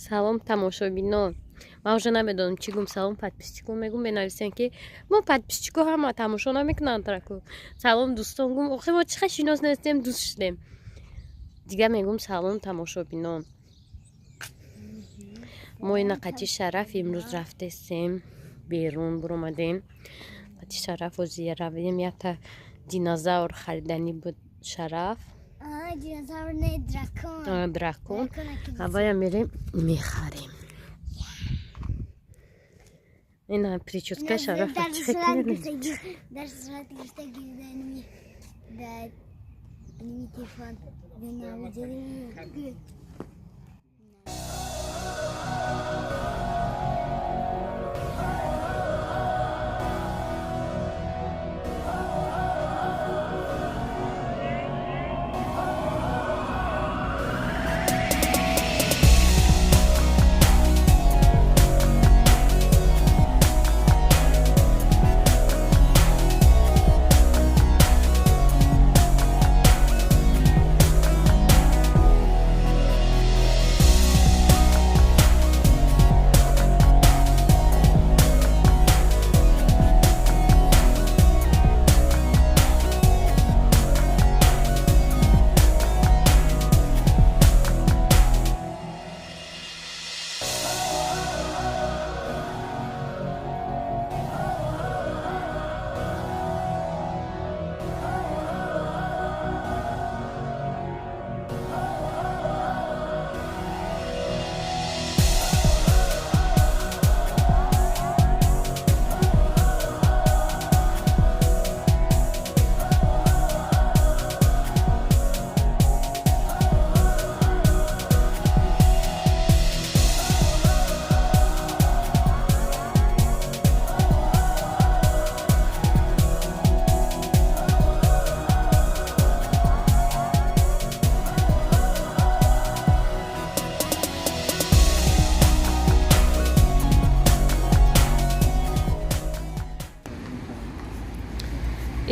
Салом, тамошобинон. Ман уже намедонам чӣ гум. Салом, подписчико мегум, менависем, ки мо подписчико ҳама тамошо намекунанд траку. Салом, дӯстон гум. Охи мо чӣ шинос нестем, дӯст шудем. Дига мегум салом, тамошобинон. Мо ина қати Шараф имрӯз рафтесем, берун буромадем. Қати Шараф озия равем, якта динозавр хариданӣ буд Шараф. Динозавр не, дракон. Дракон. Авая мерем, мехарем. Ина прическа Шарафа чӣ Дар сурат гирифта гирданими дар телефон.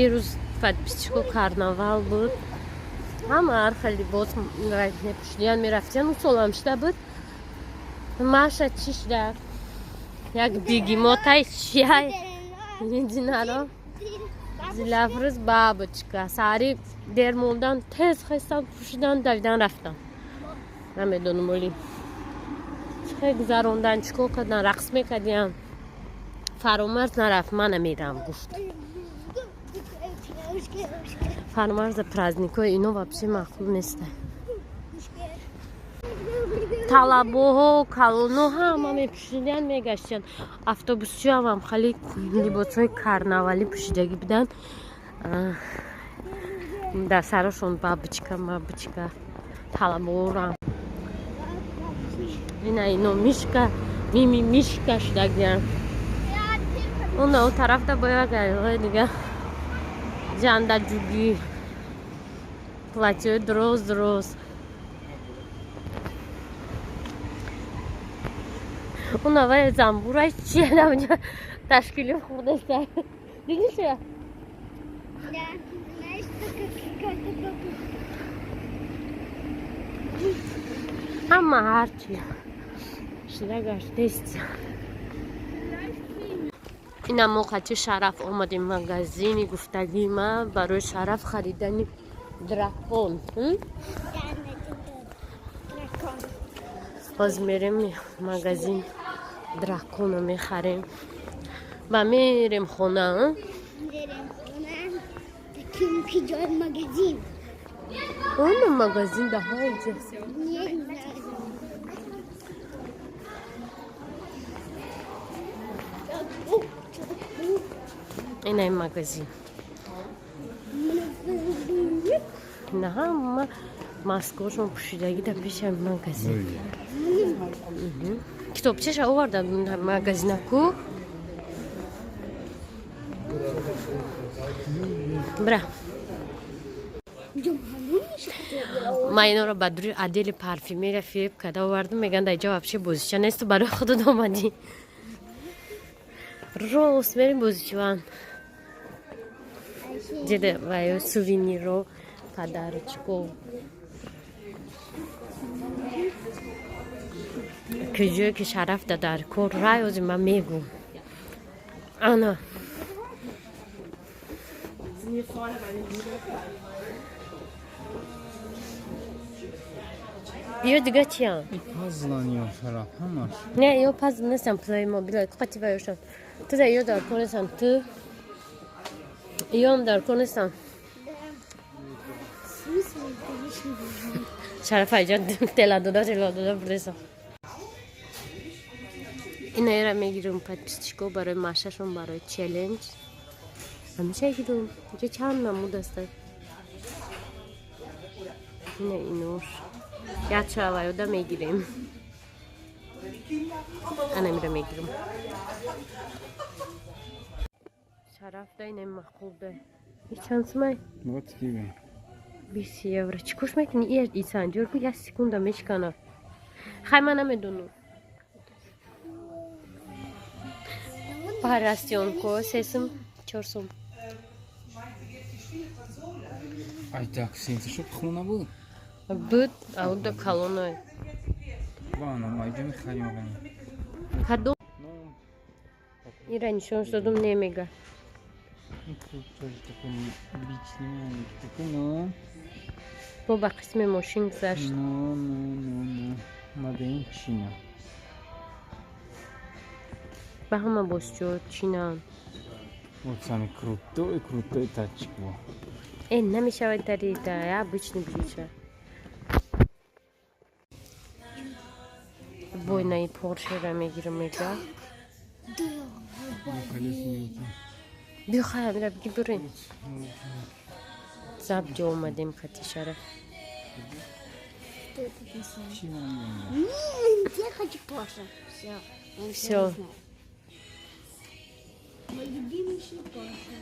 Ирӯз, подписчико, карнавал буд. Ҳама ҳар хел либос мепӯшидиян, мерафтиян. Усолам шуда буд. Маша чӣ шуда? Як бегемотай чияй единаро. Зилафрӯз бабочка. Саҳари дер мондан, тез хестан, пӯшидан, давидан рафтан. Намедонам, оли чӣ хел гузарондан, чӣ кор кардан, рақс мекардиян. Фаромарз нарафт, ман намерам гуфт. Фаромарза праздникҳои ино вообще маъқул неста. Талабоҳо, калоно ҳама мепӯшидиян, мегаштиян. Автобусчиам хеле либосҳои карнавалӣ пӯшидагӣ буданд. Дар сарашон бабочка, мабочка, талабора. Ина ино мишка, мими мишка шудагиян. Уна у тарафта бояд дига ҷандаҷугӣ, платьеҳои дроз дроз. Унавай замбурай чия навҷа ташкили хурдеста. Дидиша? Да, знаешь, что какая-то бабушка. Ҳама ҳарчи шида гаштест. Ина мо қати Шараф омадем магазини гуфтагии ма барои Шараф харидани дракон. Боз мерем магазин, драконо мехарем ва мерем хона. Мерем хона. Таким магазин. Она магазин даҳаҷа. Не знаю. Ина ин магазин. Ина ҳама маскошон пӯшидагӣ дар пеши магазин. Китобчаша оварда магазинаку. Бра. Ман иноро ба дури отдели парфюмерия фиреб карда овардам. Мегӯянд, дар ҷо вообще бозича несту, барои худат омадӣ. Рост мерем бозичаван. Деда ваё сувениро, подарочко. Куҷое ки Шараф да дар кор рай, ози ман мегӯм. Ана. Ё дига чиян? Пазлан ё, Шараф, ҳамаш. Не, ё пазл нестан, плеймобил қати ваёшан. Ту да ё дар кор нестан, ту ём дар кор нестан. В смысле, это лишний должен. Шараф айҷа тела дода, тела дода бурдеса. Инаера мегирам, подписчико, барои Машашон, барои челлендж. Ҳамеша гирам. Инҷа чанд намуд аста. Ина инош. Як шаваёда мегирем. Ана мира мегирам. Шараф да ина маъқул да. И чанд сумай? Вот тебе. 20 евро. Чӣ кош мекунӣ? И исанҷор ку, як секунда мешикана. Хай, ман намедонам. Поросёнко 3 сум, 4 сум. Ай, так, синта шуд, хона буд. Буд, ауда калонай. Бана, айҷа мехарим ағани. Кадом? Ну, Ира нишон додум, немега. ну, тут тоже такой личный, такой, но, Бо ба қисми мошин гузашт. но, но, но, но. Made in China. Ба ҳама бозчо чинан. Вот самый крутой, крутой тачик был. Э, намешавад тарита, обычный ключа. Бойнаи Поршера мегирам, мега. Ну, колеса не уйти. Биё, хай, амира биги бирем. Заб ҷо омадем хати Шараф. Что это написано? Чего он Нет, я хочу Порше. Все. Всё. Мой любимейший Порше.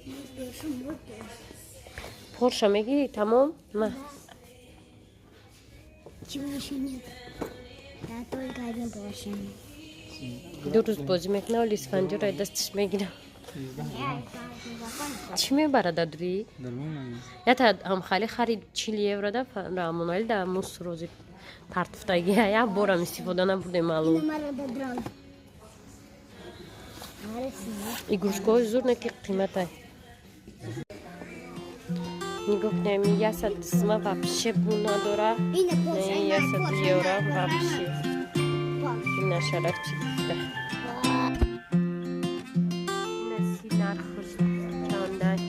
Мой Порше, мой Порше. Порша мегири, тамом? Ма. Чего еще нет? Да, только один Порше. 2 рӯз бозӣ мекунад, оли Исфанҷора дасташ мегирам. Чӣ мебарад адурӣ? Нормально. Ята ҳамхали харид 40 евро да Рамонали да мус рози партуфтаги, як борам истифода набурдем, маълум. Инамара дрон. Игрушкаҳои зур, не ки қиматай. Нигоҳ кунем, 100 сима вообще бу надора. Ина Порше, Не, ина 100 Порше, евро ина вообще. Порше. Ина Шараф чӣ гуфта. Ина си нархш чандай.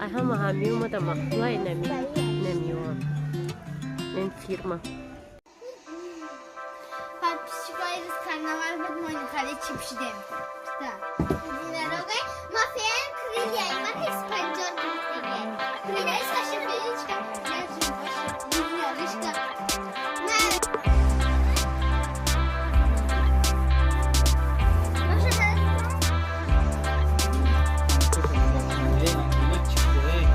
Ай, ҳама ҳами омада маъқулай нами намиёам. Ин фирма. Подписчикои, рӯз карнавал буд, мо хеле чип шудем. Да. Единорогай, ма феям крылья, ма испанҷор гирифтаге. Крылья саши феечка, единорожка. На. Маша, Эй, ангелочек, эй.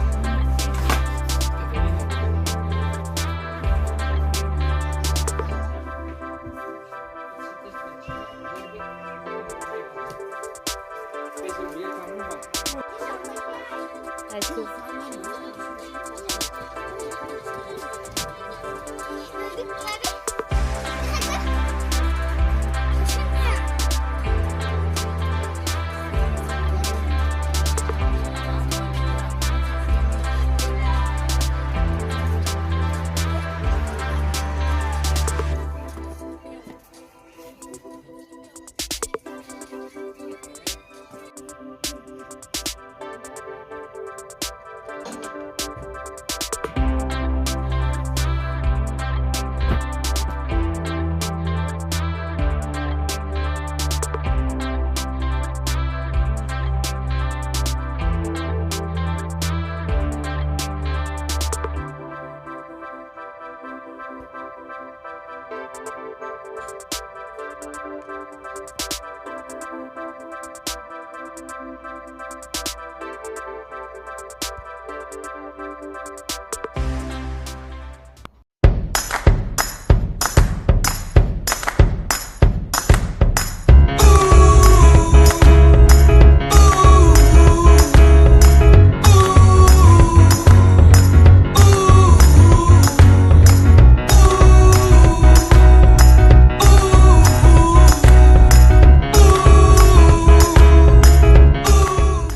Ай, ку- Дудук.